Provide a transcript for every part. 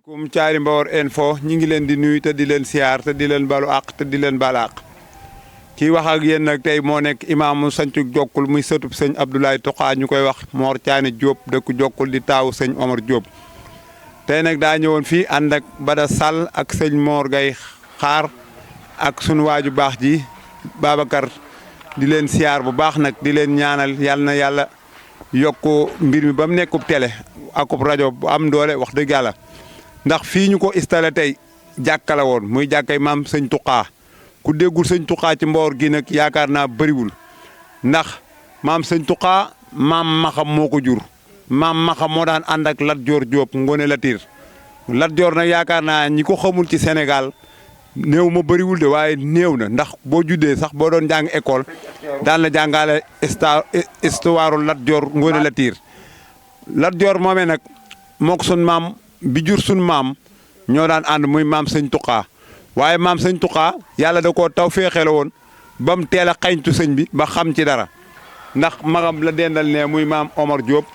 kum Thiary Mbawar Info ñi ngi leen di nuyu te di leen siyaar te di leen balu àq te di leen baal àq kii wax ak yéen nag tey moo nekk imaamu sancu Jokkul muy sëtub sëñ Abdoulaye Touqa ñu koy wax Mor Thiané Diop dëkk Jokkul di taawu sëñ Omar Diop. tey nag daa ñëwoon fii ànd ak Bada Sall ak sëñ Mor Gay xaar ak sunu waaju baax ji Babacar di leen siyaar bu baax nag di leen ñaanal yàlla na yàlla yokk mbir mi ba mu nekkub télé akub rajo bu am doole wax dëgg yàlla. ndax fii ñu ko installé tey jàkka la woon muy jàkkay maam sëñ Touqa ku déggul sëñ Touqa ci Mbawar gi nag yaakaar naa bëriwul ndax maam sëñ Touqa maam Maxam moo ko jur maam Maxam moo daan ànd ak Lat Joor Diop Ngoné Latiir Lat Joor nag yaakaar naa ñi ko xamul ci Sénégal néew ma bëriwul de waaye néew na ndax boo juddee sax boo doon jàng école daan la jàngale histoire Lat Joor Ngoné Latiir Lat Joor moomee nag moo ko sun maam bi jur suñu maam ñoo daan ànd muy maam sëñ Touqa waaye maam sëñ Touqa yàlla da koo taw féexee la woon ba mu teel a xañtu sëñ bi ba xam ci dara ndax magam la dendal ne muy maam Omar Diop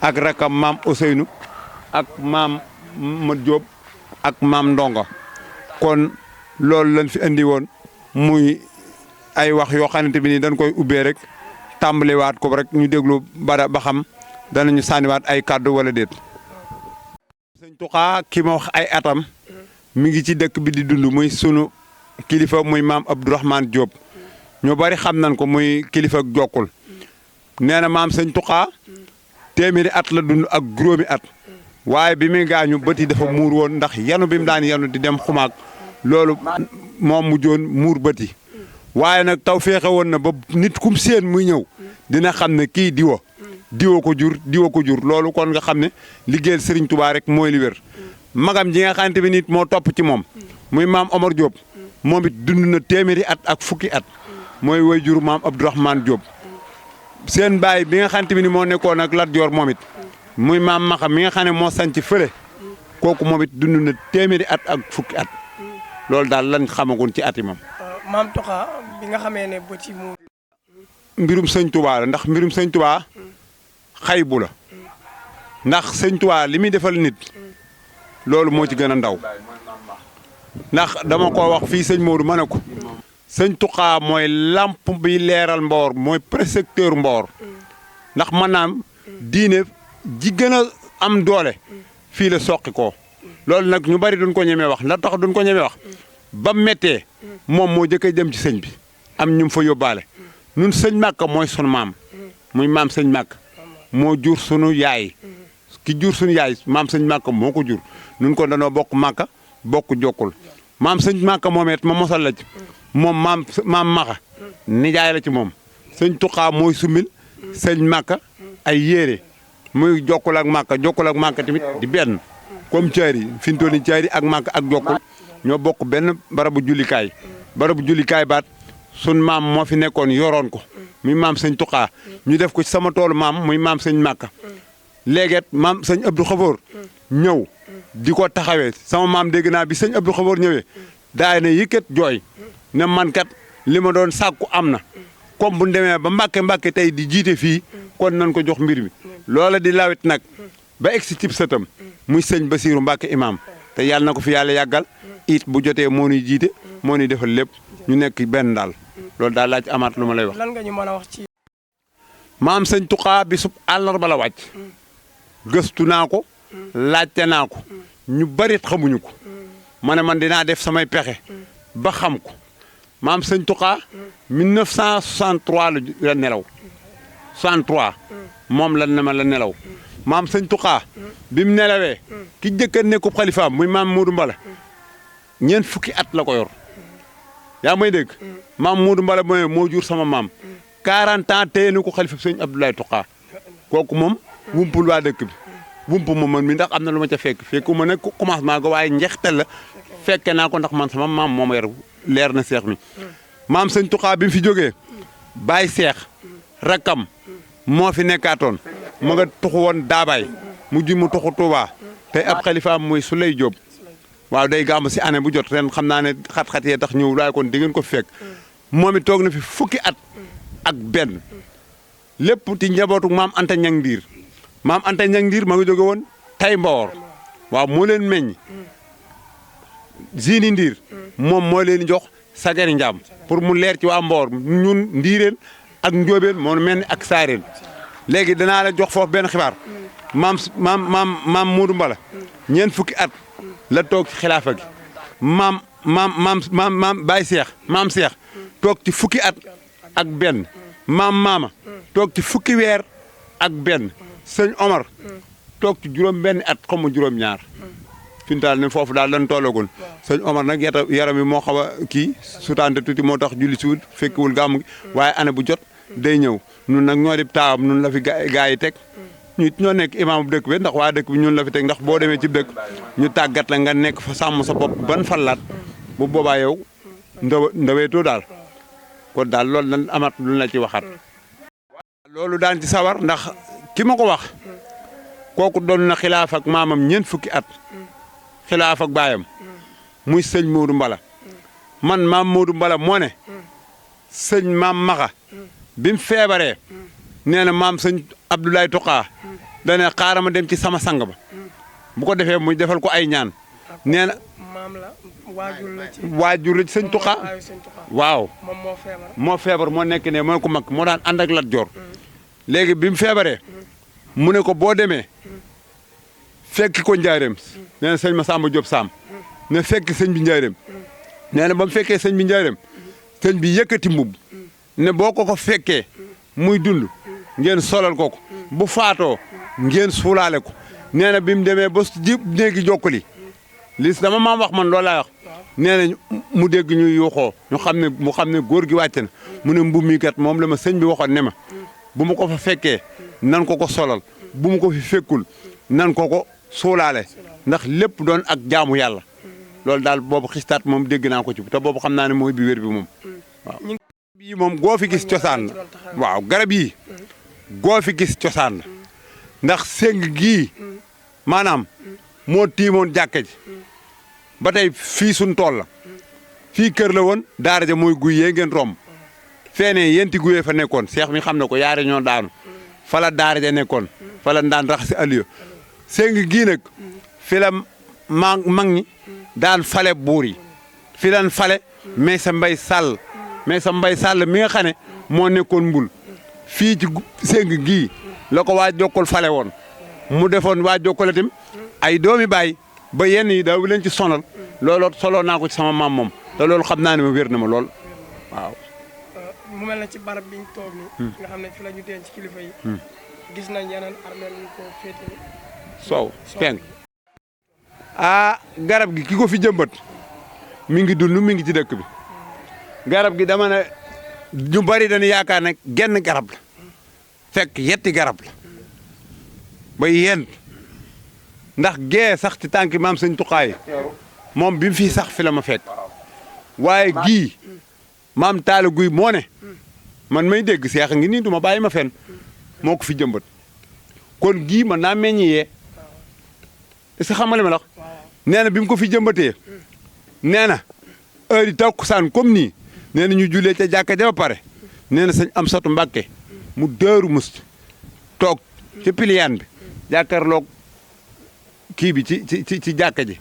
ak rakam maam Ousseynou ak maam Mat Diop ak maam Ndongo kon loolu lañ fi indi woon muy ay wax yoo xamante bi ni dañ koy ubbee rek tàmbaliwaat ko rek ñu déglu Bada ba xam danañu sànniwaat ay kàddu wala déet. sëñ Touqa ki ma wax ay atam mi ngi ci dëkk bi di dund muy sunu kilifa muy maam Abdourahmane Diop ñu bari xam nañ ko muy kilifa ak Jokkul nee na maam sëñ Touqa téeméeri at la dund ak juróomi at waaye bi muy gaañu bët yi dafa muur woon ndax yanu bi mu daan yanu di dem xumaag loolu moom mujjoon muur bët yi waaye nag taw féexe woon na ba nit kum seen muy ñëw dina xam ne kii diwa ko jur loolu kon nga xam ne liggéeyal Serigne Touba rek mooy li wér magam ji nga xamante bi nit moo topp ci moom muy maam Omar Diop moom it dund na téeméeri at ak fukki at mooy way jur maam Abdourahmane Diop seen baay bi nga xamante bi ni moo nekkoon ak Lat Joor moom it muy maam Maxam mi nga xam ne moo sanc fële kooku moom it dund na téeméeri at ak fukki at loolu daal lañ xamagoon ci at yi moom. maam Touqa bi nga xamee ne ba ci mu. mbirum sëñ Touba la ndax mbirum sëñ Touba xaybu la ndax sëñ Touba li muy defal nit loolu moo ci gën a ndaw ndax dama ko wax fii sëñ Modou ma ne ko sëñ Touqa mooy lamp bi leeral Mbawar mooy précepteur Mbawar ndax maanaam diine ji gën a am doole fii la soqi ko loolu nag ñu bari duñ ko ñemee wax la tax duñ ko ñemee wax ba méttee moom moo jëkk a jëm ci sëñ bi am ñu fa yóbbaale nun sëñ Màkka mooy sunu maam muy maam sëñ Màkka moo jur sunu yaay ki jur sunu yaay maam sëñ Màkka moo ko jur nun ko danoo bokk Màkka bokk Jokkul maam sëñ Màkka moomeet ma mosal la ci moom maam Maxa nijaay la ci moom sëñ Touqa mooy sumil sëñ Màkka ay yére muy Jokkul ak Màkka tamit di benn comme Thiary fi mu toll nii Thiary ak Màkka ak Jokkul ñoo bokk benn barabu jullikaay baat sun maam moo fi nekkoon yoroon ko muy maam sëñ Touqa ñu def ko ci sama toolu maam muy maam sëñ Màkka léegi maam sëñ Abdou Khafour ñëw di ko taxawee sama maam dégg naa bi sëñ Abdou Khafour ñëwee daay na yëkkat jooy ne man kat li ma doon sàkku am na comme bu ñu demee ba Mbàkke tey di jiite fii kon nañ ko jox mbir mi loola di lawit nag ba egsi cib sëtam muy sëñ Basiiru Mbàkke imaam te yàlla na ko fi yàlla yàggal it bu jotee moo ñuy jiite moo ñuy defal lépp ñu nekk benn daal loolu daal laa ci amaat lu ma lay wax. lan nga ñu mën a wax ci. maam sëñ Touqa bi sub àllarba la wàcc gëstu naa ko laajte naa ko ñu bari xamuñu ko ma ne man dinaa def samay pexe ba xam ko maam sëñ Touqa 1963 la nelaw 63 moom la nelaw maam sëñ Touqa bi mu nelawee ki jëkka nekkub xalifaam muy maam Modou Mbala ñeent fukki at la ko yor yaa may dégg maam Modou Mbala moo jur sama maam 40 ans téye na ko xalifa sëñ Abdoulaye Touqa kooku moom wumpul waa dëkk bi wumpu ma man mi ndax am na lu ma ca fekku ma ne commencement ga waaye njeextal la fekke naa ko ndax man sama maam moo ma yor leer na seex mi maam sëñ Touqa bi mu fi jógee Baye Seex rakkam moo fi nekkaatoon ma nga tuxu woon Daabaay mujj mu tuxu Touba tey ab xalifaam muy Souley Diop waaw day gàmm si année bu jot ren xam naa ne xat-xat yee tax ñëw waaye kon di ngeen ko fekk moom it toog na fi fukki at ak benn lépp ci njabootu maam Anta Ñang Ndiir maam Anta Ñang Ndiir ma nga jóge woon tay Mbawar waaw moo leen meññ Zini Ndiir moom moo leen jox Sagari Njaam pour mu leer ci waa Mboor ñun Ndiireen ak Njóobeen moo mel ni ak Saareen léegi danaa la jox foofu benn xibaar maam Moodu Mbala ñeent fukki at la toog ci xilaafa gi maam Baye Seex maam Seex toog ci fukki at ak benn maama toog ci fukki weer ak benn sëñ Omar toog ci juróom benn at xaw ma juróom ñaar fi mu taal ne foofu daal lan tollagul sëñ Omar nag yaram yi moo xaw a kii sutaante tuuti moo tax julli siwul fekkiwul gàmm gi waaye année bu jot day ñëw nun nag ñoo di taawam nun la fi gaa yi teg ñu ñoo nekk imaamu dëkk bi ndax waa dëkk bi ñun la fi teg ndax boo demee ci dëkk ñu tàggat la nga nekk fa sàmm sa bopp ban fallaat bu boobaa yow ndaweetoo daal kon daal loolu lan amat lu la ci waxaat loolu daan ci sawar ndax ki ma ko wax kooku doon na xilaaf ak maamam ñeent fukki at xilaaf ak baayam muy sëñ Moodu Mbala man maam Moodu Mbala moo ne sëñ maam Maxa bi mu feebaree nee na maam sëñ Abdoulaye Toqa dane xaaral ma dem ci sama sang ba bu ko defee mu defal ko ay ñaan nee na maam la waajur la ci sëñ Toqa waaw moo feebar moo nekk ne moo ko mag moo daan ànd ak Lat Joor léegi bi mu feebaree mu ne ko boo demee fekki ko njaareem nee na sëñ Masamba Diop Sam ne fekki sëñ bi njaareem nee na ba mu fekkee sëñ bi njaareem sëñ bi yëkkati mbubb ne boo ko fekkee muy dund ngeen solal ko bu faatoo ngeen suulaale ko nee na bi mu demee ba ji néegi jokkali li dama maam wax man loolu laa wax nee na mu dégg ñuy yuuxoo mu xam ne góor gi wàcc na mu ne mbubb mi kat moom la ma sëñ bi waxoon ne ma bu ma ko fa fekkee nan ko solal bu mu ko fi fekkul nan ko suulaale ndax lépp doon ak jaamu yàlla loolu daal boobu xistaat moom dégg naa ko ci te boobu xam naa ne mooy bi wér bi moom waaw. bii moom goo fi gis cosaan la waaw garab yi goo fi gis cosaan la ndax séng gii maanaam moo tiimoon jàkka ji ba tey fii suñ tool la fii kër la woon daara ja mooy guy yee ngeen romb feenee yenti guyee fa nekkoon seex mi xam ne ko yaare ñoo daanu fala daara ja nekkoon fala daan raxasi aliyo séng gii nag fi la mag ñi daan fale buur yi fi lan fale mais sa mbay sàll mi nga xam ne moo nekkoon mbul fii ci séng gii la ko waa jokkol fale woon mu defoon waa jokkol itam ay doomi baay ba yenn yi daaw leen ci sonal looloo soloo naa ko ci sama maam moom te loolu xam naa ne ma wér na ma lool waaw. mu mel na ci barab biñ toog ni nga xam ne fi la ñu denc ci kilifa yi. gis nañ yeneen armeel ñu ko féete soow penk garab gi ki ko fi jëmbat mi ngi dund mi ngi ci dëkk bi garab gi dama ne ñu bari dañu yaakaar ne genn garab la fekk yetti garab la ba yent ndax gee sax ci tànki maam sëñ Tuqaay moom bi mu fii sax fi la ma fekk waaye gii maam Taala Guy moo ne man may dégg seex ngi nii du ma bàyyi ma fen moo ko fi jëmbat kon gii man naa meññi yee est-ce que xam nga li ma la wax nee na bi mu ko fi jëmbatee nee na heure yi takkusaan comme nii nee na ñu jullee ca jàkka ja ba pare nee na sëñ Amsatu Mbàkke mu dëru mus toog ci piliyaan bi jàkkaarloog kii bi ci jàkka ji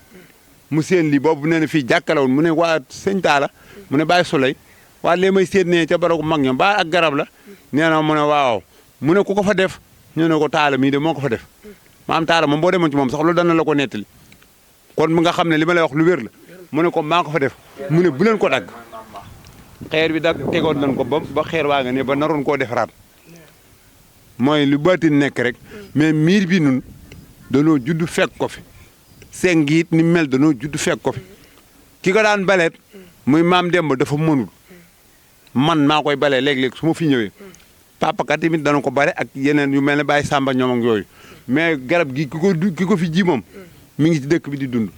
mu seen lii boobu nee na fii jàkka la woon mu ne waa sëñ Taala mu ne bàyyi Sulay waa lee may seet nee ca baragu mag ñoom ba ak garab la nee na mu ne waaw mu ne ku ko fa def ñu ne ko Taala mii de moo ko fa def maam Taala moom boo demoon ci moom sax loolu dana la ko nettali kon mu nga xam ne li ma lay wax lu wér la mu ne ko maa ko fa def mu ne bu leen ko dagg xeer bi dagg tegoon nañ ko ba xeer waa nga ne ba naroon koo defaraat mooy lu baatin nekk rek mais miir bi nun danoo judd fekk ko fi seng it ni mel danoo judd fekk ko fi ki ko daan baleet muy maam Demba dafa mënul man maa koy balee léeg-léeg su ma fi ñëwee papa kat tamit dana ko bare ak yeneen yu mel ne Baye Samba ñoom ak yooyu mais garab gi ki ko fi ji moom mi ngi ci dëkk bi di dund.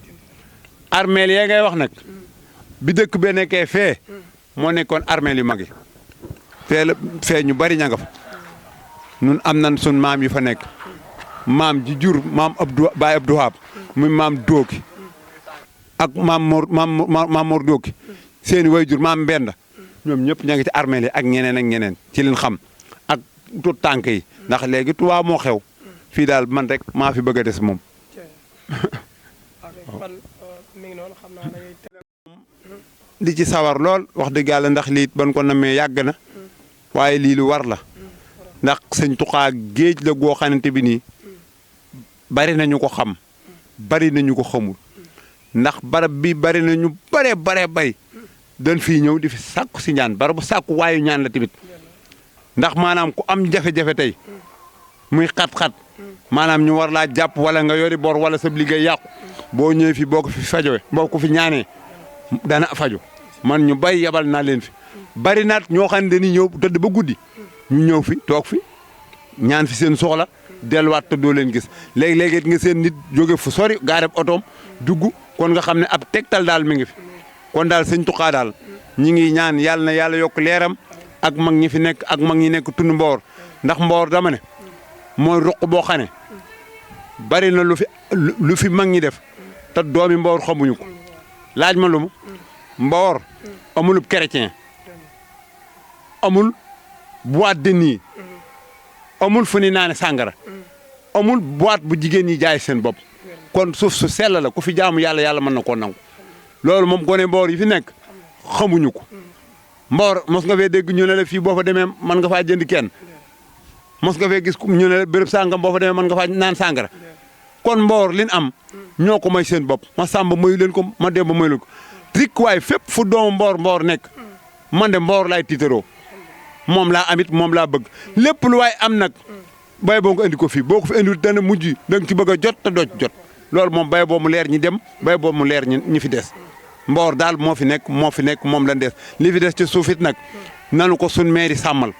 armeel yee ngay wax nag bi dëkk bee nekkee fee moo nekkoon armeel yu mag yi fee ñu bari ña nga fa nun am nan sun maam yi fa nekk maam ji jur maam Baye Abdou Wahab muy maam Dooki ak maam Mor Dooki seeni way jur maam Mbenda ñoom ñëpp ña ngi ci armeel yi ak ñeneen ci leen xam ak tut tànk yi ndax léegi Tuubaa moo xew fii daal man rek maa fi bëgg a des moom kon mi ngi noonu xam naa dañuy di ci sawar lool wax dëgg yàlla ndax lii ban ko namee yàgg na waaye lii lu war la ndax sëñ Tuubaa géej la goo xamante bi nii bari nañu ko xam bari nañu ko xamul ndax barab bi bari nañu bare bari dañ fii ñëw di fi sàkku si ñaan barabu sàkku waayu ñaan la tamit ndax maanaam ku am jafe-jafe tey muy xat-xat maanaam ñu war laa jàpp wala nga yori bor wala sa liggéey yàqu boo ñëwee fi boo ko fi fajoo boo ko fi ñaanee dana faju man ñu bay yabal naa leen fi bari naat ñoo xam ne dañuy ñëw tëdd ba guddi ñu ñëw fi toog fi ñaan fi seen soxla delluwaat te doo leen gis léegi-léegi nga seen nit jóge fu sori gaareb otoom dugg kon nga xam ne ab tegtal daal mi ngi fi kon daal sëñ Tuubaa daal ñi ngi ñaan yàlla na yàlla yokk leeram ak mag ñi fi nekk ak mag ñi nekk tund Mboor ndax Mboor dama ne mooy ruq boo xam ne bari na lu fi mag ñi def te doomi Mboor xamuñu ko laaj ma lu mu Mboor amulub chrétien amul boîte de nuit amul fu ni naane sàngara amul boîte bu jigéen ñi jaay seen bopp kon suuf su sell la ku fi jaamu yàlla mën na koo nangu loolu moom gone Mboor yi fi nekk xamuñu ko Mboor mos nga fee dégg ñu ne la fii boo fa demee mën nga faa jënd kenn mos nga fee gis ñu ne la béréb sàngam boo fa demee mën nga faa naan sàngara kon Mboor liñ am ñoo ko may seen bopp ma sàmba mayu leen ko ma demba mayu leen ko rik waaye fépp fu doomu Mboor nekk man de Mboor laay tiitaroo moom laa amit moom laa bëgg lépp lu waay am nag bay boo nga indi ko fii boo ko fi indiwul dana mujj da nga ci bëgg a jot te doo ci jot loolu moom bay boo mu leer ñi dem bay boo mu leer ñi fi des Mboor daal moo fi nekk moom lañ des li fi des ci suufit nag nanu ko sun maire yi sàmmal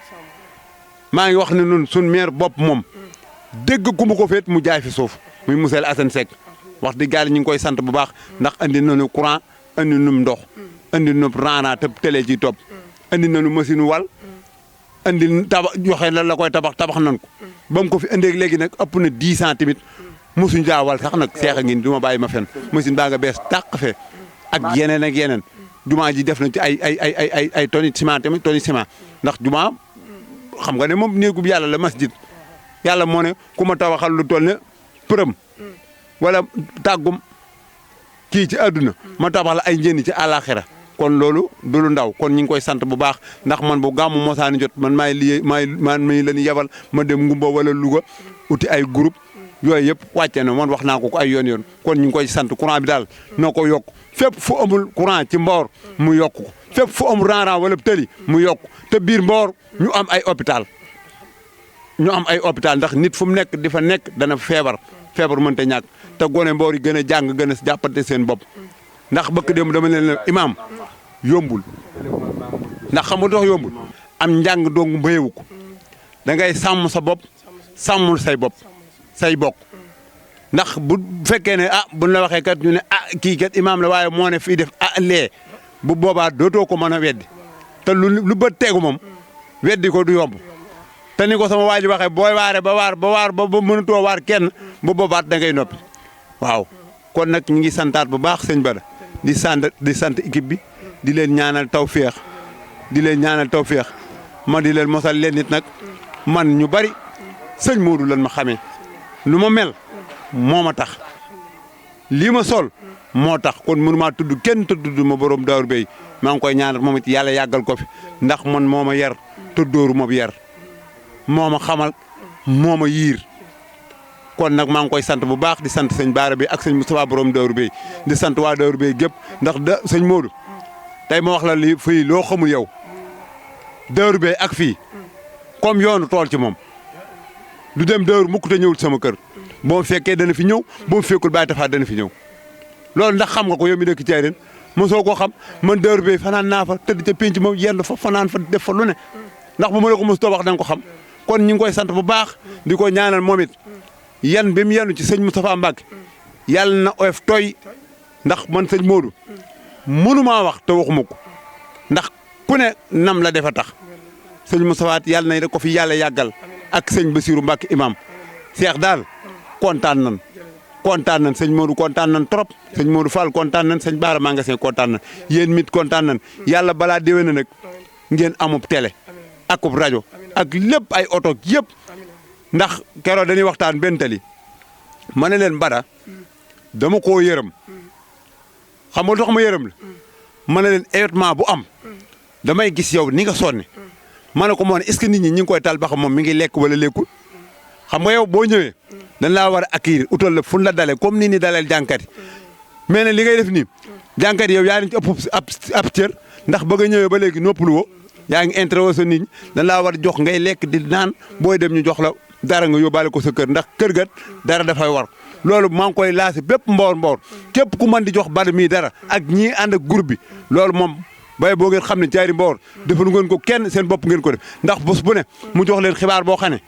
maa ngi wax ne nun sun maire bopp moom dégg ku mu ko féet mu jaay fi suuf muy Monsieur Assane Seck wax dëgg yàlla ñu ngi koy sant bu baax ndax andi nañu courant andi nañu ndox andi nañu raana te télé ci topp andi nañu machine wal andi tabax joxe la koy tabax nañ ko ba mu ko fi indee léegi nag ëpp na 10 ans tamit mosuñ jaawal sax nag seex a ngi du ma bàyyi ma fen machine baa nga bees tàq fe ak yeneen jumaa ji def na ci ay tonni ciment tamit tonni ciment ndax jumaa xam nga ne moom néegub yàlla la masjid yàlla moo ne ku ma tabaxal lu toll ne përëm wala tàggum kii ci àdduna ma tabax la ay njëriñ ci àllaaxira kon loolu du lu ndaw kon ñu ngi koy sant bu baax ndax man bu gàmmu mosaani jot man maay liggéey man mii la ñu yebal ma dem Ngumba wala Louga uti ay groupe yooyu yëpp wàcce na man wax naa ko ay yoon kon ñu ngi koy sant courant bi daal noo ko yokk fépp fu amul courant ci Mboor mu yokk ko fépp fu amul ran wala tëli mu yokk te biir Mboor ñu am ay hôpital ndax nit fu mu nekk di fa nekk dana feebar mënta ñàkk te gone Mboor yi gën a jàng gën a jàppante seen bopp ndax bëkk dem dama leen imaam yombul ndax xam nga dox yombul am njàng dong mayewu ko da ngay sàmm sa bopp sàmmul say bokk ndax bu fekkee ne buñ la waxee kat ñu ne kii kat imaam la waaye moo ne fii def lee bu boobaa dootoo ko mën a weddi te lu bët teegu moom weddi ko du yomb te ni ko sama waa ji waxee booy waare ba mënatoo waar kenn bu boobaat da ngay noppi waaw kon nag ñu ngi santaat bu baax sëñ Bada di sant équipe bi di leen ñaanal tawféex ma di leen mosal leen nit nag man ñu bari sëñ Modou lan ma xamee lu ma mel moo ma tax lii ma sol moo tax kon mënumaa tudd kenn te tudd ma borom Daaru Bey maa ngi koy ñaanal moom it yàlla yàggal ko fi ndax man moo ma yar te dóoru ma yar moo ma xamal moo ma yiir kon nag maa ngi koy sant bu baax di sant sëñ Baara bi ak sëñ Moustapha borom Daaru Bey di sant waa Daaru Bey gépp ndax sëñ Modou tey ma wax la lii fii loo xamul yow Daaru Bey ak fii comme yoonu tool ci moom du dem Daaru mukk te ñëwul sama kër boo fekkee dana fi ñëw boo fekkul Baye Tafa dana fi ñëw loolu ndax xam nga ko yow mi dëkk Thiarène mosoo koo xam man Daaru Bey fanaan naa fa tëdd ca pénc moom yenn fa fanaan fa def fa lu ne ndax bu ma la ko mosutoo wax da nga ko xam kon ñu ngi koy sant bu baax di ko ñaanal moom it yan bi mu yenu ci sëñ Moustapha Mbacke yàlla na oyof tooy ndax man sëñ Modou mënumaa wax te waxuma ko ndax ku ne nam la defa tax sëñ Moustapha yàlla na ko fi yàlla yàggal ak sëñ Bassirou Mbacke imam Cheikh daal kontaan nan sëñ Modou kontaan nan trop sëñ Modou Fall kontaan nan sëñ Baara Magasin kontaan nan yéen mit kontaan nan yàlla balaa déwén na nag ngeen amub télé akub rajo ak lépp ay oto yëpp ndax keroog dañuy waxtaan benn tali ma ne leen Bada dama koo yërëm xam nga lu tax ma yërëm la ma ne leen événement bu am damay gis yow ni nga sonne ma ne ko moo ne est-ce que nit ñi ngi koy tal ba xam moom mi ngi lekk wala lekkul xam nga yow boo ñëwee dañ laa war a accueillir utal la fu la dalee comme ni ni daleel jànkat yi mais nag li ngay def nii jànkat yi yow yaa ngi ci ëpp ab cër ndax ba nga ñëwee ba léegi noppalu woo yaa ngi intérêt sa nit ñi dañ laa war a jox ngay lekk di naan booy dem ñu jox la dara nga yóbbaale ko sa kër ndax kër gat dara dafay war loolu maa ngi koy laasi bépp mboor képp ku mën di jox Bada mii dara ak ñii ànd ak groupe bi loolu moom bay boo ngeen xam ne Thiary Mbawar defalu ngeen ko kenn seen bopp ngeen ko def ndax bés bu ne mu jox leen xibaar boo xam ne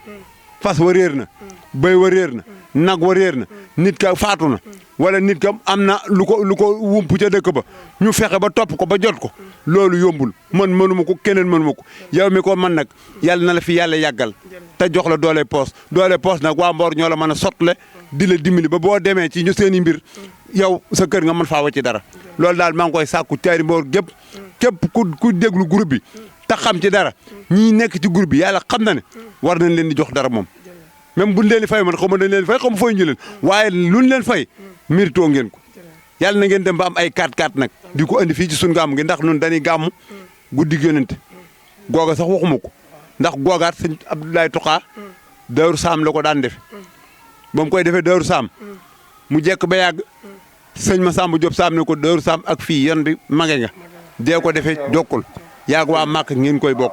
fas wa réer na béy wa réer na nag wa réer na nit ka faatu na wala nit ka am na lu ko wumpu ca dëkk ba ñu fexe ba topp ko ba jot ko loolu yombul man mënuma ko keneen mënuma ko yow mi ko man nag yàlla na la fi yàlla yàggal te jox la doole poos nag waa Mbawar ñoo la mën a sotle di la dimbali ba boo demee ci ñu seen i mbir yow sa kër nga mën faa wacci dara loolu daal maa ngi koy sàkku Thiary Mbawar gépp képp ku déglu groupe bi te xam ci dara ñii nekk ci groupe bi yàlla xam na ne war nañ leen di jox dara moom même buñ leen di fay man xaw ma dañ leen di fay xaw ma fay ñu leen waaye luñ leen fay mérito ngeen ko yàlla na ngeen dem ba am ay 4-4 nag di ko andi fii ci suñu gàmm gi ndax nun dañuy gàmm guddi yonente googa sax waxuma ko ndax googaat sëñ Abdoulaye Touka Daaru Saam la ko daan def ba mu koy defee Daaru Saam mu jekk ba yàgg sëñ Massamba Diop Saam ne ko Daaru Saam ak fii yoon bi mage nga dee ko defee jokkul yàgg waa Màkk ngeen koy bokk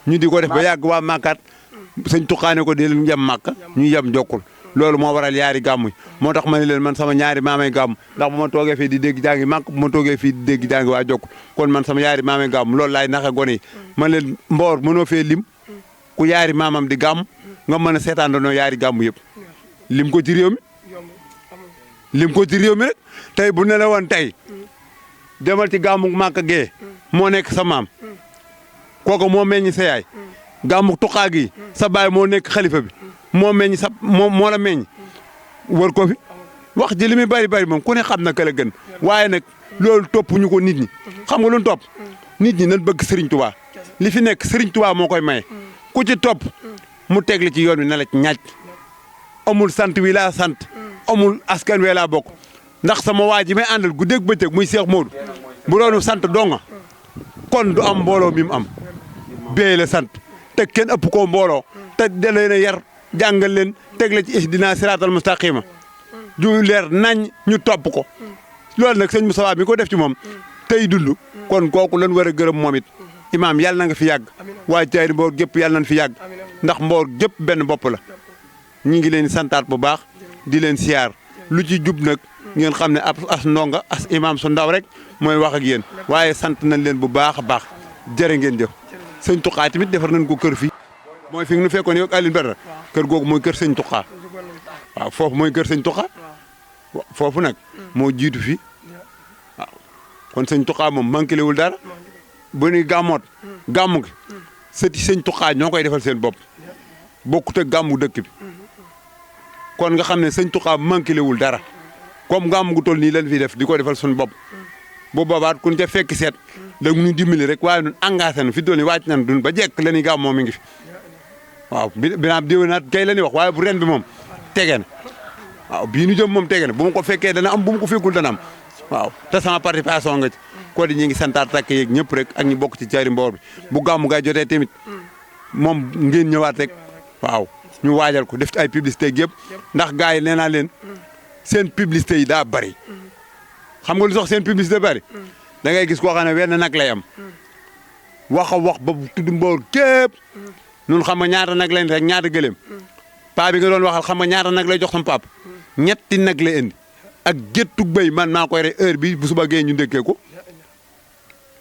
ñu di ko def ba yàgg waa Màkkaat sëñ Touka ne ko dee leen yem Màkk ñu yem jokkul loolu moo waral yaari gàmm yi moo tax ma ne leen man sama ñaari maamay gàmm ndax bu ma toogee fii di dégg jàngi Màkk bu ma toogee fii di dégg jàngi waa jokkul kon man sama yaari maamay gàmm loolu laay naxe gone yi man leen Mbawar mënoo fee lim ku yaari maamam di gàmm nga mën a seetaandanoo yaari gàmm yëpp lim ko ci réew mi lim ko ci réew mi rek tey bu ne la woon tey demal ci gàmmu Màkka gee moo nekk sa maam kooku moo meññ sa yaay gàmmu Touka gi sa baay moo nekk xalifa bi moo meññ sa moo la meññ wër ko fi wax ji li muy bari moom ku ne xam na ka la gën waaye nag loolu topp ñu ko nit ñi xam nga lu ñu topp nit ñi nañ bëgg Serigne Touba li fi nekk Serigne Touba moo koy maye ku ci topp mu teg li ci yoon wi na la ci ñaaj amul sant wi laa sant amul askan wi laa bokk ndax sama waa ji may àndal guddeeg bëccëg muy Cheikh Modou bu doonu sant donga kon du am mbooloo mi mu am béy la sant te kenn ëpp koo mbooloo te da leen a yar jàngal leen teg la ci ihdina siraatal mustaqima ju leer nañ ñu topp ko loolu nag sëñ Moussa mi ko def ci moom tey dund kon kooku lan war a gërëm moom it imaam yàlla na nga fi yàgg waaye Thiary Mbawar gépp yàlla nañ fi yàgg ndax Mbawar gépp benn bopp la ñu ngi leen santaat bu baax di leen siyaar lu ci jub nag ngeen xam ne as ndonga as imaam su ndaw rek mooy wax ak yéen waaye sant nañ leen bu baax a baax jërë ngeen jëf sëñ Touka tamit defar nañ ko kër fii mooy fi nu fekkoon yow ak Alioune Badara kër googu mooy kër sëñ Touka waaw foofu mooy kër sëñ Touka foofu nag moo jiitu fi waaw kon sëñ Touka moom manqué wul dara bu ñuy gàmmoot gàmmu gi sëti sëñ Touka ñoo koy defal seen bopp bokkut ak gàmmu dëkk bi kon nga xam ne sëñ Touka manqué wul dara comme gàmmu gu toll nii lañ fi def di ko defal suñu bopp bu boobaat kun ca fekk seet da ñu dimbali rek waaye ñun engagé na fi doon wàcc nañ dun ba jekk la ñuy gàmmoo mi ngi fi waaw binaam déwénaat kay la ñuy wax waaye bu ren bi moom tege na waaw bii nu jëm moom tege na bu ma ko fekkee dana am bu ma ko fekkul dana am waaw te sama participation nga ci ko di ñu ngi santaat takk yeeg ñëpp rek ak ñu bokk ci Thiary Mbawar bi bu gàmmu gaay jotee tamit moom ngeen ñëwaat rek waaw ñu waajal ko def ci ay publicité yëpp ndax gars yi nee naa leen seen publicité yi daa bari xam nga lu sax seen publicité bari da ngay gis koo xam ne wenn nag lay am wax a wax ba tudd Mbawar képp nun xam nga ñaata nag lañ rek ñaata gëléem paa bi nga doon waxal xam nga ñaata nag lay jox sama pap ñetti nag lay indi ak géttug béy man maa koy rey heure bi bu suba gee ñu ndëkkee ko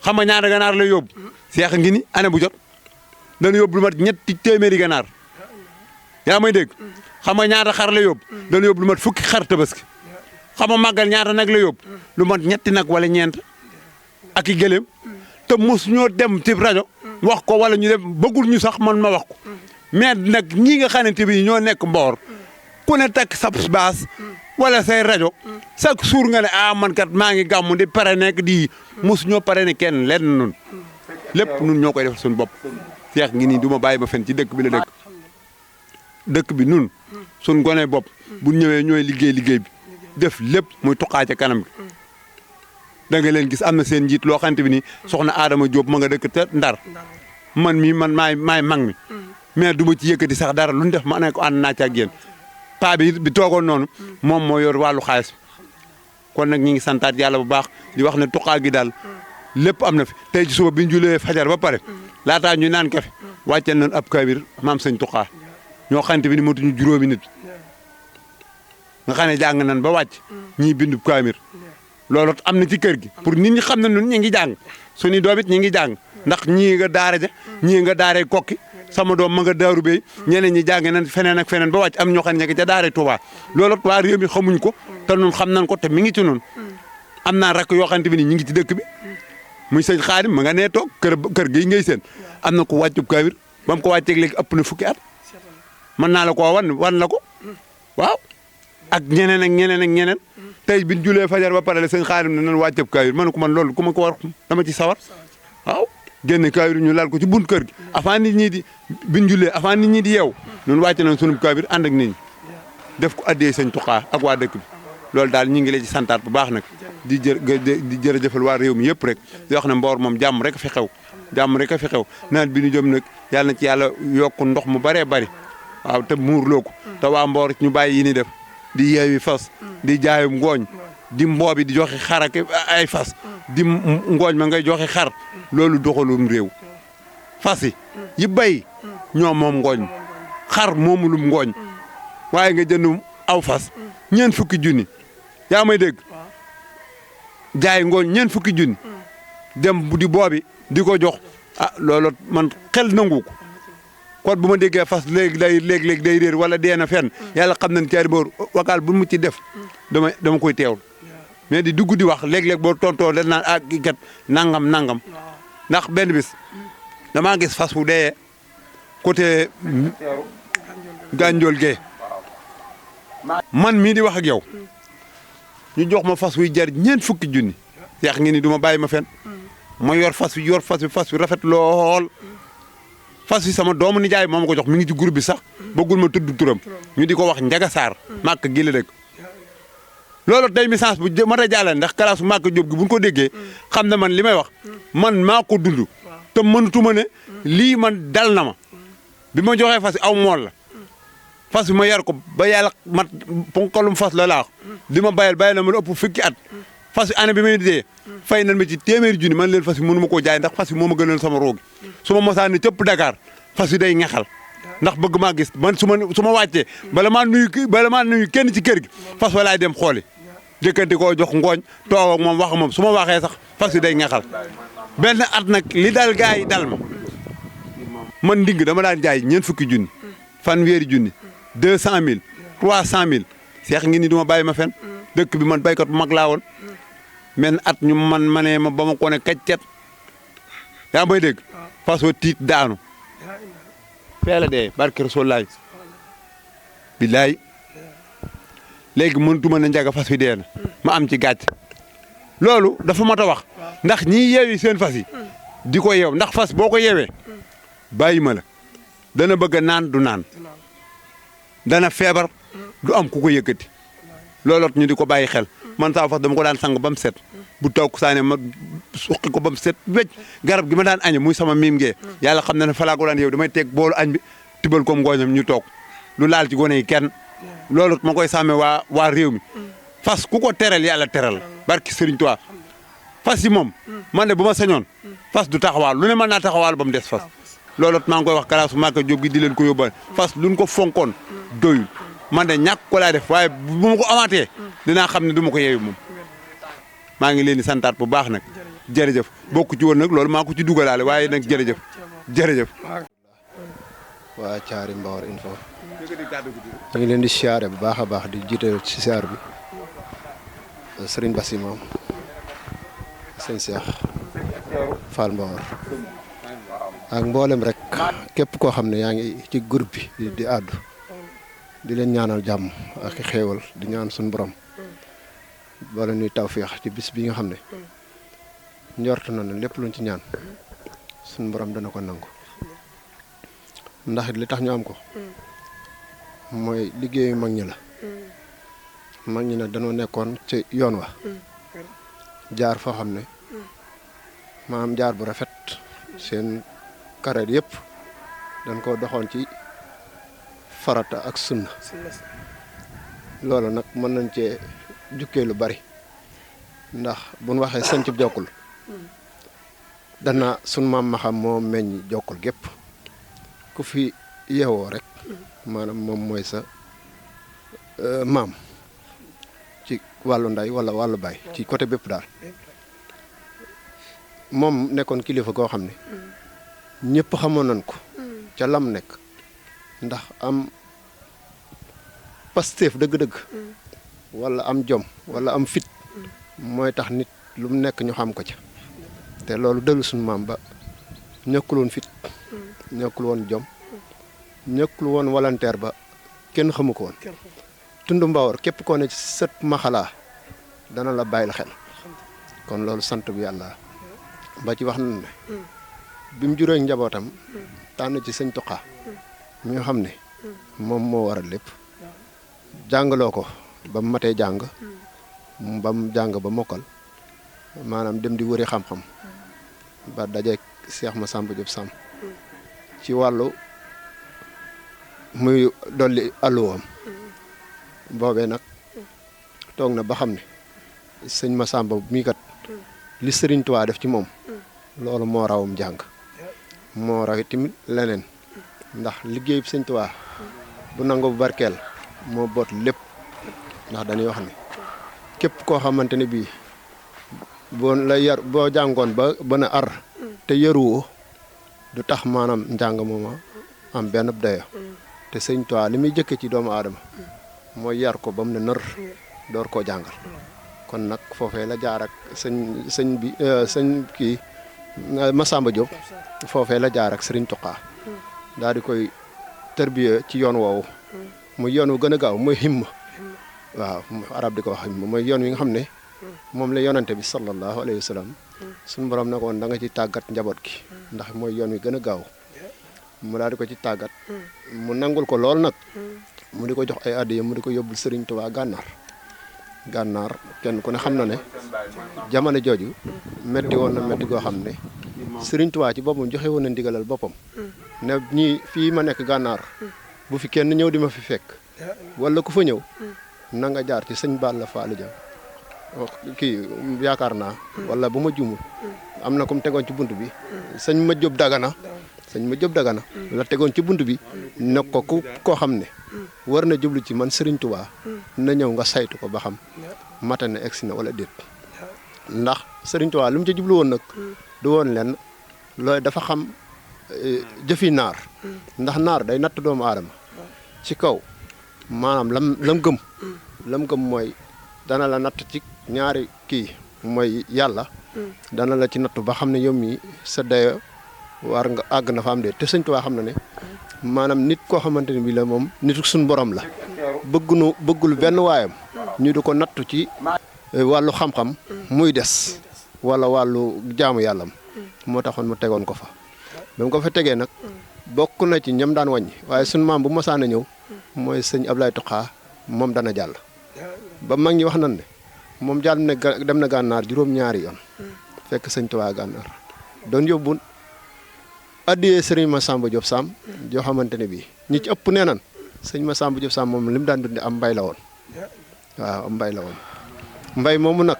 xam nga ñaata ganaar lay yóbbu seex ngi ni année bu jot dana yóbbu lu mat ñetti téeméeri ganaar yaa may dégg xam nga ñaata xar lay yóbbu dana yóbbu lu mat fukki xar tabaski xam nga màggal ñaata nag lay yóbbu lu mat ñetti nag wala ñeent ak i gëléem te mos ñoo dem ci rajo wax ko wala ñu dem bëggul ñu sax man ma wax ko mais nag ñi nga xamante bi ñoo nekk Mbawar ku ne takk sa baas wala say rajo chaque jour nga ne ah man kat maa ngi gàmmu di pare nekk di mos ñoo pare ne kenn lenn nun lépp nun ñoo koy defal suñu bopp seex ngi nii du ma bàyyi ma fen ci dëkk bi la dëkk bi nun suñ gone bopp bu ñëwee ñooy liggéey bi def lépp muy tuqaa ca kanam gi da nga leen gis am na seen njiit loo xamante bi nii soxna Adama Diop ma nga dëkk te Ndar man mii man maay mag mi mais du ma ci yëkkati sax dara lu ñu def ma ne ko ànd naa ci ak yéen paa bi toogoon noonu moom moo yor wàllu xaalis kon nag ñi ngi santaat yàlla bu baax di wax ne tuqaa gi daal lépp am na fi tey ci suba bi ñu julee fajar ba pare laataa ñu naan kafe wàcceel nañ ab kabir maam sëñ tuqaa ñoo xamante bi ni matuñu juróomi nit nga xam ne jàng nañ ba wàcc ñii bindu kaamir loolu am na ci kër gi pour nit ñi xam ne ñun ñi ngi jàng suñu doom it ñi ngi jàng ndax ñii nga daara ja ñii nga daaree kokki sama doom ma nga daaru béy ñeneen ñi jàng nañ feneen ak feneen ba wàcc am ñoo xam ne ña ngi ca daaree Touba loolu waa réew mi xamuñ ko te ñun xam nañ ko te mi ngi ci noonu am naa rakk yoo xamante bi ni ñi ngi ci dëkk bi muy sëñ Xaadim ma nga nee toog kër gi ngay seen am na ko wàccub kaamir ba mu ko wàcceeg léegi ëpp na fukki at mën naa la koo wan la ko waaw ak ñeneen ak ñeneen ak ñeneen tey bi ñu julee fajar ba pare la sëñ Xaadim ne nan wàcceb kaamir man ko man loolu ku ma ko war dama ci sawar waaw génne kaamir ñu lal ko ci bunt kër gi avant nit ñi di bi ñu julee avant nit ñi di yeew ñun wàcc nañ sunu kaamir ànd ak nit ñi def ko addee sëñ Tuqaa ak waa dëkk bi loolu daal ñu ngi leen ci santaat bu baax nag di jërëjëfal waa réew mi yëpp rek di wax ne Mboor moom jàmm rek a fi xew jàmm rek a fi xew nawet bi ñu jëm nag yàlla na ci yàlla yokk ndox mu bëree bëri waaw te muurloo ko te waa Mboor ñu bàyyi yi ni def di yeewi fas di jaayum ngooñ di mboobi di joxe xar ak ay fas di ngooñ ma ngay joxe xar loolu doxalum réew fas yi bay ñoo moom ngooñ xar moomulum ngooñ waaye nga jënd aw fas ñeent fukki junni yaa may dégg jaay ngooñ ñeent fukki junni dem di boobi di ko jox loolu man xel nangu ko kon bu ma déggee fas léegi day réer wala dee na fenn yàlla xam nañ caari boor wakaal bu mu ci def dama koy teewul mais di dugg di wax léeg-léeg boo tontoo da naan kii kat nangam ndax benn bis damaa gis fas wu dee côté Gandiol Gueye man mii di wax ak yow ñu jox ma fas wuy jar ñeent fukki junni yàq ngi ni du ma bàyyi ma fen ma yor fas wi rafet lool fas wi sama doomu nijaay moo ma ko jox mi ngi ci groupe bi sax bëggul ma tudd turam ñu di ko wax Njaga Saar màkk gi la dëkk loolu tey message bu mat a jàllale ndax kalaasu màkk Jóob gi bu ñu ko déggee xam ne man li may wax man maa ko dund te mënatuma ne lii man dal na ma bi ma joxee fas aw mool la fas bi ma yar ko ba yàlla mat ponkalum fas la laax di ma bayal na ma ëpp fukki at fas bi année bi may dee fay nañ ma ci téeméeri junni man leen fas bi mënu ma koo jaay ndax fas bi moo ma gënal sama roogi su ma mosaan ne cëpp Dakar fas bi day ñaxal ndax bëgg maa gis man su ma wàccee bala maa nuyu kenn ci kër gi fas wa laay dem xooli jëkkante koo jox ngooñ toog ak moom wax moom su ma waxee sax fas bi day ñaxal benn at nag li dal gaa yi dal ma man nding dama daan jaay ñeent fukki junni fanweeri junni 200 000 300 000 seex ngi ni du ma bàyyi ma fen dëkk bi man baykat bu mag laa woon men at ñu ma ne ma ba ma ko ne kaccet yaa may dégg fas wa tiit daanu feela dee barke Rasulaay billaay léegi mënutuma ne njaga fas wi dee na ma am ci gàcc loolu dafa mat a wax ndax ñii yeewi seen fas yi di ko yeew ndax fas boo ko yeewee bàyyi ma la dana bëgg a naan du naan dana feebar du am ku ko yëkkati looloot ñu di ko bàyyi xel man saa fas dama ko daan sang ba mu set bu taw ku saane ma suqi ko ba mu set wécc garab gi ma daan añe muy sama miim ngee yàlla xam na ne falaa ko daan yow damay teg boolu añ bi tibal ko ngooñam ñu toog lu laal ci gone yi kenn loolu ma koy sàmmee waa réew mi fas ku ko teral yàlla teral barki Sëriñ Tuubaa fas yi moom man de bu ma sañoon fas du taxawaal lu ne mën naa taxawaal ba mu des fas loolu maa ngi koy wax kalaasu Màkka Jóob gi di leen ko yóbbal fas luñ ko fonkoon doyul man de ñàkk ko laa def waaye bu ma ko amaatee dinaa xam ne du ma ko yeewu moom maa ngi leen di santaat bu baax nag jërëjëf bokku ci woon nag loolu maa ko ci dugalaale waaye nag jërëjëf waa Thiary Mbawar Info ñu ngi leen di siyaare bu baax a baax di jiite ci siyaar bi Serigne Bassi moom sëñ Cheikh Fall Mbawar ak mboolem rek képp koo xam ne yaa ngi ci groupe bi di àddu di leen ñaanal jàmm ak xéewal di ñaan suñu borom boole ñuy tawféex ci bis bi nga xam ne njort na ne lépp luñ ci ñaan suñu borom dana ko nangu ndax li tax ñu am ko mooy liggéeyu mag ñi la mag ñi ne danoo nekkoon ci yoon wa jaar foo xam ne maanaam jaar bu rafet seen carrière yëpp dañ ko doxoon ci farata ak sunna loolu nag mën nañ cee jukkee lu bari ndax buñ waxee sancub Jokkul dana sun maam ma xam moo meññ Jokkul gépp ku fi yeewoo rek maanaam moom mooy sa maam ci wàllu nday wala wàllu baay ci côté bépp daal moom nekkoon kilifa goo xam ne ñëpp xamoon nañ ko ca lam nekk ndax am Pastef dëgg-dëgg wala am jom wala am fit mooy tax nit lu mu nekk ñu xam ko ca te loolu dellu suñu maam ba ñëkkul woon fit ñëkkul woon jom ñëkkul woon volontaire ba kenn xamu ko woon tund Mbawar képp koo ne ci sët maxalaa dana la bàyyil xel kon loolu sant bu yàlla ba ci wax nañ ne bi mu juróo njabootam tànn ci sëñ Tuqa ñu xam ne moom moo waral lépp jàngaloo ko ba mu matee jàng ba mu jàng ba mokkal maanaam dem di wëri xam-xam ba dajeeg Cheikh Massamba Diop Samb ci wàllu muy dolli alluwam boobee nag toog na ba xam ne sëñ Massamba mii kat li Sëriñ Tuubaa def ci moom loolu moo rawam jàng moo raw tamit leneen ndax liggéey sëñ Tuubaa bu nango bu barkeel moo boot lépp ndax dañuy wax ne képp koo xamante ne bii boo la yar boo jàngoon ba na ar te yaruwoo du tax maanaam njàng mooma am benn dayo te sëñ Tuubaa li muy jëkke ci doomu aadama mooy yar ko ba mu ne nër door koo jàngal kon nag foofee la jaar ak sëñ kii Massamba Diop foofee la jaar ak Sëriñ Tuubaa daal di koy tërbiya ci yoon woowu muy yoon wu gën a gaaw mooy himma waaw arab di ko wax himma mooy yoon wi nga xam ne moom la yonante bi sallallahu alayhi wa sallam suñu borom ne ko woon da nga ci tàggat njaboot gi ndax mooy yoon wi gën a gaaw mu daal di ko ci tàggat mu nangul ko lool nag mu di ko jox ay addiya mu di ko yóbbul Sëriñ Tuubaa gànnaar kenn ku ne xam na ne jamono jooju metti woon na metti goo xam ne Sëriñ Tuubaa ci boppam joxe woon na ndigalal boppam ne ñii fii ma nekk gànnaar bu fi kenn ñëw di ma fi fekk wala ku fa ñëw na nga jaar ci sëñ Balla Fall Dia kii yaakaar naa wala bu ma jumul am na comme tegoon ci bunt bi sëñ ma Jóob Dagana la tegoon ci bunt bi ne ko koo xam ne war na jublu ci man Sëriñ Tuubaa na ñëw nga saytu ko ba xam mata ne egsi na wala déet ndax Sëriñ Tuubaa lu mu ci jublu woon nag du woon lenn loolu dafa xam jëfi naar ndax naar day natt doomu aadama ci kaw maanaam lam gëm mooy dana la natt ci ñaari kii mooy yàlla dana la ci natt ba xam ne yow mii sa dayo war nga àgg na fa am de te Sëñ Tuubaa xam na ne maanaam nit koo xamante ne bii la moom nitu suñu borom la bëggul benn waayam ñu di ko nattu ci wàllu xam-xam muy des wala wàllu jaamu yàllam moo taxoon mu tegoon ko fa ba mu ko fa tegee nag bokk na ci ñam daan wàññi waaye suñu maam bu mosaan a ñëw mooy sëñ Ablaye Tuqaa moom dana jàll ba mag ñi wax nañ ne moom jàll ne dem na gànnaar juróom-ñaari yoon fekk Sëñ Tuubaa gànnaar doon yóbbu addiyee sëriñ Massamba Diop Samb joo xamante ne bii ñi ci ëpp nee nan sëñ Massamba Diop Samb moom li mu daan dunde am mbay la woon waaw am mbay la woon mbay moomu nag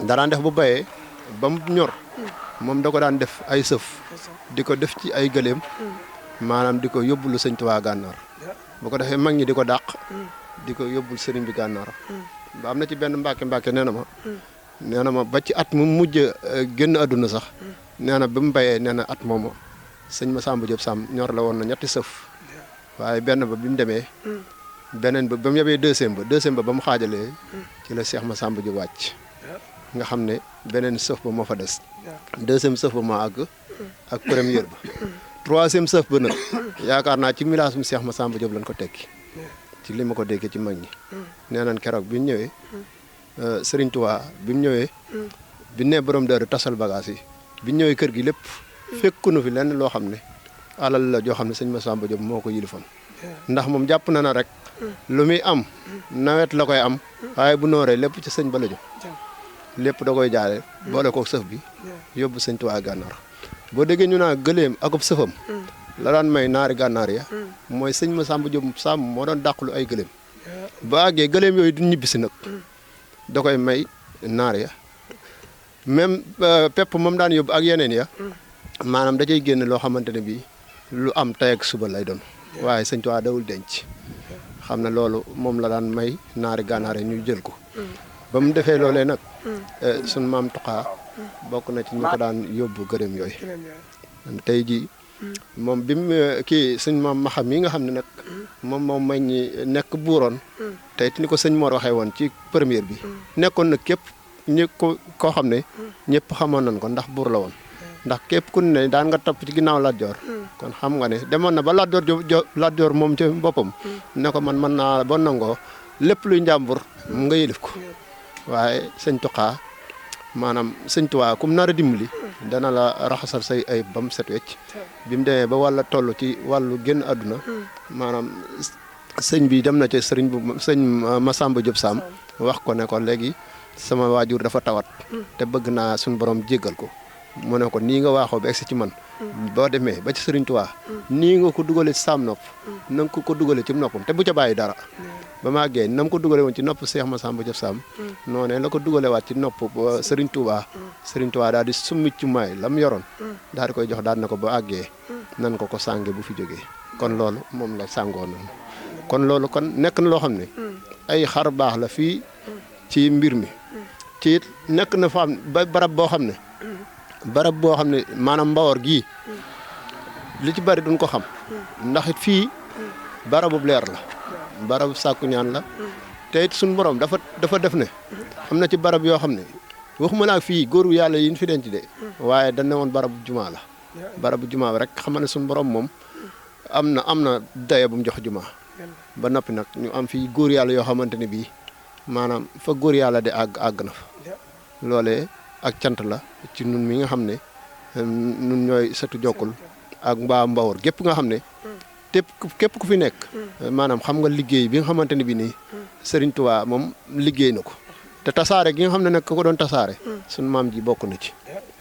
daraan def bu bayee ba mu ñor moom da ko daan def ay sëf di ko def ci ay gëléem maanaam di ko yóbbulu Sëñ Tuubaa gànnaar bu ko defee mag ñi di ko dàq di ko yóbbul sëriñ bi gànnaar ba am na ci benn mbàkke nee na ma ba ci at mu mujj génn àdduna sax nee na bi mu bayee nee na at moomu sëñ Massamba Diop Samb ñor la woon na ñetti sëf waaye benn ba bi mu demee beneen ba ba mu yebee deuxième ba ba mu xaajalee ci la Cheikh Massamba Diop wàcc nga xam ne beneen sëf ba moo fa des deuxième sëf ba moo àgg ak première ba troisième sëf ba nag yaakaar naa ci village mu Cheikh Massamba Diop lañ ko tekki ci li ma ko déggee ci mag ñi nee nañ keroog bi ñu ñëwee Serigne Touba bi mu ñëwee bi ne borom dër tasal bagage yi bi ñu ñëwee kër gi lépp fekkunu fi lenn loo xam ne alal la joo xam ne sëñ Massamba Diop moo ko yilifoon ndax moom jàpp na rek lu muy am nawet la koy am waaye bu nooree lépp ci sëñ ba la jóg lépp da koy jaale boole ko sëf bi yóbbu sëñ Tuubaa gànnaar boo déggee ñu naa gëléem akub sëfam la daan may naari gànnaar ya mooy sëñ Masamba Diop Samb moo doon dàqlu ay gëléem ba àggee gëléem yooyu du ñibbisi nag da koy may naar ya même pepp moom daan yóbbu ak yeneen ya maanaam da cay génn loo xamante ne bii lu am tey ak suba lay doon waaye sëñ Tuubaa dawul denc xam ne loolu moom la daan may naari gànnaar ya ñu jël ko ba mu defee loolee nag suñ maam Tuqaa bokk na ci ñu ko daan yóbbu gëléem yooyu tey jii moom bi mu kii sëñ maam Maxam mi nga xam ne nag moom may ñi nekk buuroon tey ni ko sëñ Mor waxee woon ci première bi nekkoon na képp ñi koo xam ne ñëpp xamoon nañ ko ndax buur la woon ndax képp ku ne daan nga topp ci ginnaaw Lat Joor kon xam nga ne demoon na ba Lat Joor moom ci boppam ne ko man mën naa ba nangoo lépp luy njàmbur nga yëlif ko waaye sëñ Tuqaa maanaam sëñ Tuubaa kum nar a dimbali dana la raxasal say ay bam set wecc bi mu demee ba wàlla toll ci wàllu génn àdduna maanaam sëñ bi dem na ci sëñ Masamba Diop Samb wax ko ne ko léegi sama waajur dafa tawat te bëgg naa suñu borom jéggal ko mu ne ko nii nga waaxoo ba egsi ci man boo demee ba ci sëriñ Tuubaa nii nga ko dugalee ci saam nopp na nga ko dugalee ci noppam te bu ca bàyyi dara ba maa géey na mu ko dugale woon ci nopp Seex Masamba Diop Samb noonu la ko dugale waat ci nopp sëriñ Tuubaa sëriñ Tuubaa daal di summi ci may la mu yoroon daal di koy jox daal na ko ba àggee nan ko sànge bu fi jógee kon loolu moom la sàngoo noonu kon loolu kon nekk na loo xam ne ay xar baax la fii ci mbir mi ci it nekk na fa am ba barab boo xam ne maanaam Mbawar gii li ci bari duñ ko xam ndax it fii barabu leer la barabu sàkku ñaan la te it suñu borom dafa def ne am na ci barab yoo xam ne waxuma laa fii góoru yàlla yi ñu fi denc de waaye dañ ne woon barabu jumaa la barabu jumaa rek xam ne suñu borom moom am na daye bu mu jox jumaa ba noppi nag ñu am fii góor yàlla yoo xamante ne bii maanaam fa góor yàlla di àgg na fa loolee ak cant la ci nun mi nga xam ne nun ñooy sëtu Jokkul ak Mbawar gépp nga xam ne képp ku fi nekk maanaam xam nga liggéey bi nga xamante ne bi nii Serigne Touba moom liggéey na ko te tasaare gi nga xam ne nag ko doon tasaare suñu maam ji bokk na ci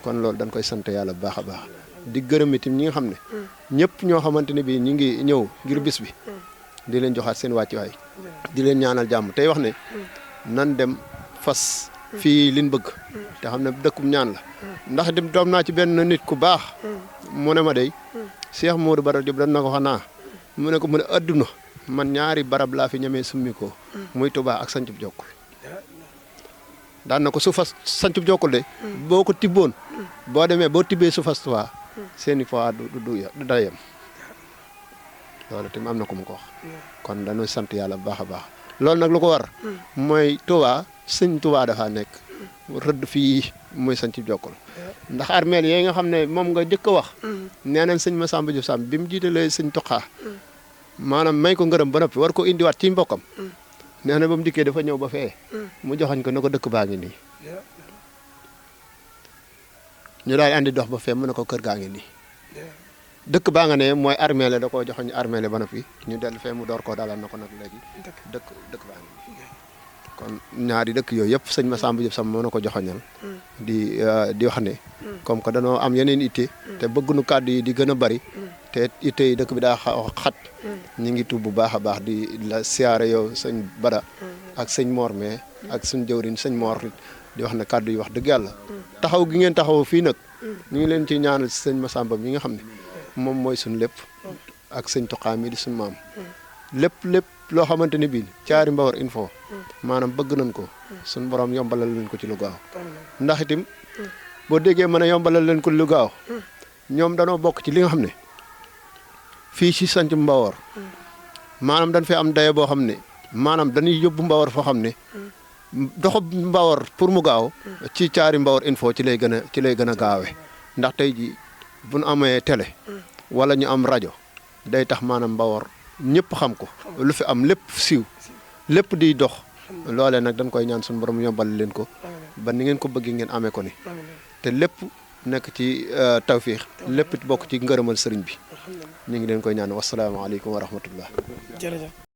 kon loolu dañ koy sant yàlla bu baax a baax di gërëm itam ñi nga xam ne ñëpp ñoo xamante ne bi ñi ngi ñëw ngir bis bi di leen joxaat seen wàccuwaay di leen ñaanal jàmm tey wax ne nan dem fas fii liñ bëgg te xam ne dëkkum ñaan la ndax dem doom naa ci benn nit ku baax mu ne ma day Cheikh Modou Bara Diop dañ na ko xanaa mu ne ko mu ne adduna man ñaari barab laa fi ñemee summi ko muy Touba ak sancub Jokkul daan na ko su fas sancub Jokkul de boo ko tibboon boo demee boo tibbee su fas Touba seeni fois du dayem loolu tamit am na ko mu ko wax kon dañuy sant yàlla bu baax a baax loolu nag lu ko war mooy Touba sëñ Touba dafa nekk rëdd fii muy sancub Jokkul ndax armeel yi nga xam ne moom nga jëkk a wax nee nañ sëñ Masamba Diop Samb bi mu jiitalee sëñ Tuqaa maanaam may ko ngërëm ba noppi war ko indiwaat ci mbokkam nee na ba mu dikkee dafa ñëw ba fee mu joxañ ko na ko dëkk baa ngi nii ñu daal andi dox ba fee mu ne ko kër gaa ngi nii dëkk baa nga ne mooy armeele da koo joxoñ armeele ba noppi ñu dellu fee mu door koo dalal na ko nag léegi dëkk baa ngi nii kon ñaari dëkk yooyu yëpp sëñ Masamba Diop Samb moo na ko joxoñal di wax ne comme que danoo am yeneen itte te bëgguñu kàddu yi di gën a bari te itte yi dëkk bi daa xat ñu ngi tuub bu baax a baax di la siyaare yow sëñ Bada ak sëñ Mor mais ak suñ jëwriñ sëñ Mor di wax ne kàddu yi wax dëgg yàlla taxaw gi ngeen taxaw fii nag ñu ngi leen ci ñaanal sëñ Masamba mi nga xam ne moom mooy suñ lépp ak sëñ Tuqaa mi di suñ maam lépp loo xamante ne bii Thiary Mbawar info maanaam bëgg nañ ko suñ borom yombalal leen ko ci lu gaaw ndax itam boo déggee mën a yombalal leen ko lu gaaw ñoom danoo bokk ci li nga xam ne fii ci sanc Mbawar maanaam dañ fi am daye boo xam ne maanaam dañuy yóbbu Mbawar foo xam ne doxub Mbawar pour mu gaaw ci Thiary Mbawar info ci lay gën a gaawee ndax tey ji bu ñu amee télé wala ñu am rajo day tax maanaam Mbawar ñëpp xam ko lu fi am lépp siiw lépp di dox loolee nag dañ koy ñaan suñu borom yombal leen ko ba ni ngeen ko bëggee ngeen amee ko ni te lépp nekk ci tawfiix lépp bokk ci ngërëmal sëriñ bi ñu ngi leen koy ñaan wasalaamaaleykum wa rahmatullah. jërëjëf.